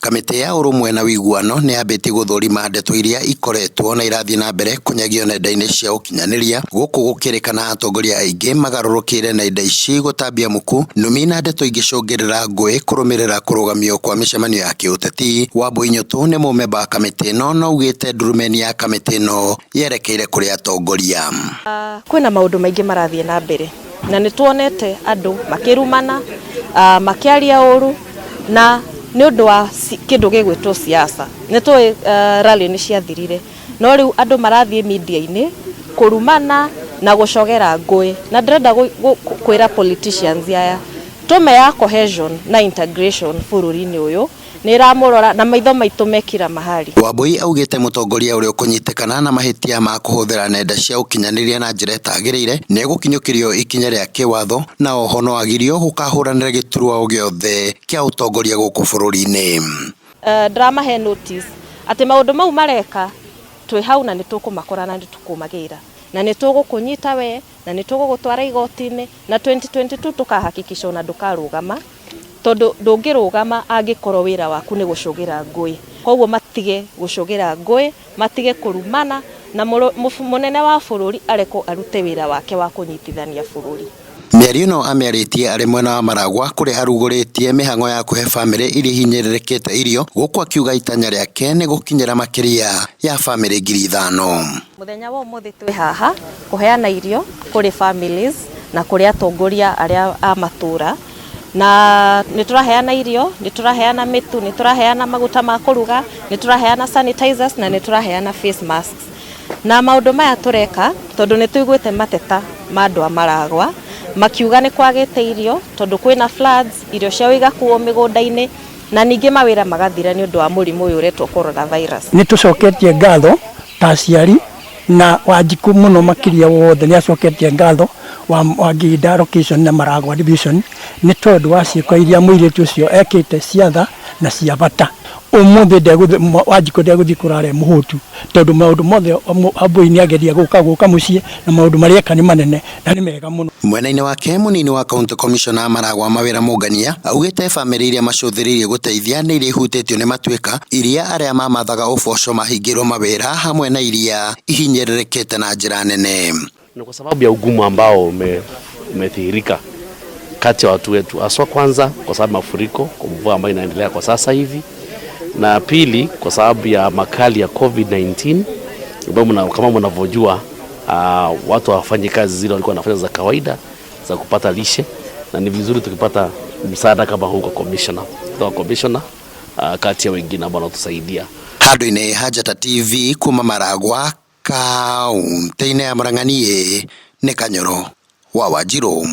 Kamĩtĩ ya ũrũmwe na ũiguano nĩ yambĩtie gũthũrima ndeto iria ikoretwo na irathiĩ na mbere kũnyagio nenda-inĩ cia ũkinyanĩria, gũkũ gũkĩrĩkana atongoria aingĩ magarũrũkĩire nenda ici gũtambia muku, nũmi na ndeto ingĩcũngĩrĩra ngũĩ kũrũmĩrĩra kũrũgamio kwa mĩcemanio ya kĩũteti. Wambui Nyũtũ nĩ mũmemba wa kamĩtĩ ĩno na augĩte ndurumeni ya kamĩtĩ ĩno yerekeire kũrĩ atongoria. Kwĩna maũndũ maingĩ marathiĩ na mbere na nĩ tuonete andũ makĩrumana, makĩaria ũru na nĩ ũndũ wa kĩndũ gĩgwĩtwo siasa. Nĩ tũĩ rally nĩ ciathirire no rĩu andũ marathiĩ media-inĩ kũrumana na gũcogera ngũĩ, na ndĩrenda kwĩra politicians aya tume ya cohesion na integration bũrũri-inĩ ũyũ nĩ ĩramũrora na maitho maitũ me kila mahali. Wambui augĩte mũtongoria ũrĩa ũkũnyitĩkana na mahĩtia ma kũhũthĩra nenda cia ũkinyanĩria na njĩra ĩtagĩrĩire nĩ egũkinyũkĩrio ikinya rĩa kĩwatho na oho no agirio gũkahũranĩra gĩturwa o gĩothe kĩa ũtongoria gũkũ bũrũri-inĩ. Ndĩramahe notice atĩ maũndũ mau mareka twĩ hau na nĩ tũkũmakora na nĩ tũkũmagĩra na nĩ tũgũkũnyita we na nĩ tũgũgũtwara igoti-inĩ na 2022 tũkahakikisha ona ndũkarũgama tondũ ndũngĩrũgama angĩkorwo wĩra waku nĩ gũcũgĩra ngũĩ. Koguo matige gũcũgĩra ngũĩ, matige kũrumana na mũnene wa bũrũri arekwo arute wĩra wake wa kũnyitithania bũrũri. Mĩario ĩno amĩarĩtie arĩ mwena wa Maragwa kũrĩa arugũrĩtie mĩhang'o ya kũhe bamĩrĩ iria ihinyĩrĩrĩkĩte irio, gũkũ akiuga itanya rĩake nĩ gũkinyĩra makĩria ya bamĩrĩ 5,000. Mũthenya wa ũmũthĩ twĩ haha kũheana irio kũrĩ families na kũrĩ atongoria arĩa a matũra, na nĩ tũraheana irio, nĩ tũraheana mĩtu, nĩ tũraheana maguta ma kũruga, nĩ tũraheana sanitizers na nĩ tũraheana face masks. Na maũndũ maya tũreka tondũ nĩ tũiguĩte mateta ma andũ a Maragwa makiuga nĩ kwagĩte irio tondũ kwĩna floods, irio ciao igakuo mĩgũnda-inĩ na ningĩ mawĩra magathira nĩ ũndũ wa mũrimũ ũyũ ũretwo coronavirus. Nĩ tũcoketie ngatho ta aciari na Wanjikũ mũno makĩria wothe nĩ acoketie ngatho wa Nginda location na Maragwa division nĩ tondũ wa ciĩko iria mũirĩtu ũcio ekĩte cia tha na cia bata. Ũmũthĩ Wanjikũ ndegũthiĩ kũrara e mũhũtu tondũ maũndũ mothe Wambũi nĩ ageria gũka gũka mũciĩ na maũndũ marĩa eka nĩ manene na nĩ mega mũno. Mwena-inĩ wake mũnini wa county commissioner Maragwa Mawĩra Mũngania augĩte bamĩrĩ iria macũthĩrĩirie gũteithia nĩ iria ihutĩtio nĩ matuĩka, iria arĩa mamathaga ũboco mahingĩirwo mawĩra hamwe na iria ihinyĩrĩrĩkĩte na njĩra nene. Ni kwa sababu ya ugumu ambao umedhihirika kati ya watu wetu, haswa kwanza kwa sababu mafuriko kwa mvua ambayo inaendelea kwa sasa hivi, na pili kwa sababu ya makali ya COVID-19 ambayo kama mnavyojua, watu hawafanyi kazi zile walikuwa wanafanya za kawaida za kupata lishe, na ni vizuri tukipata msaada kama huu kwa commissioner, kwa commissioner kati ya wengine ambao wanatusaidia. Handũ-inĩ ha Njata TV kuma Maragwa kaunti-inĩ ya Murang'a niĩ nĩ Kanyoro wa Wanjiru.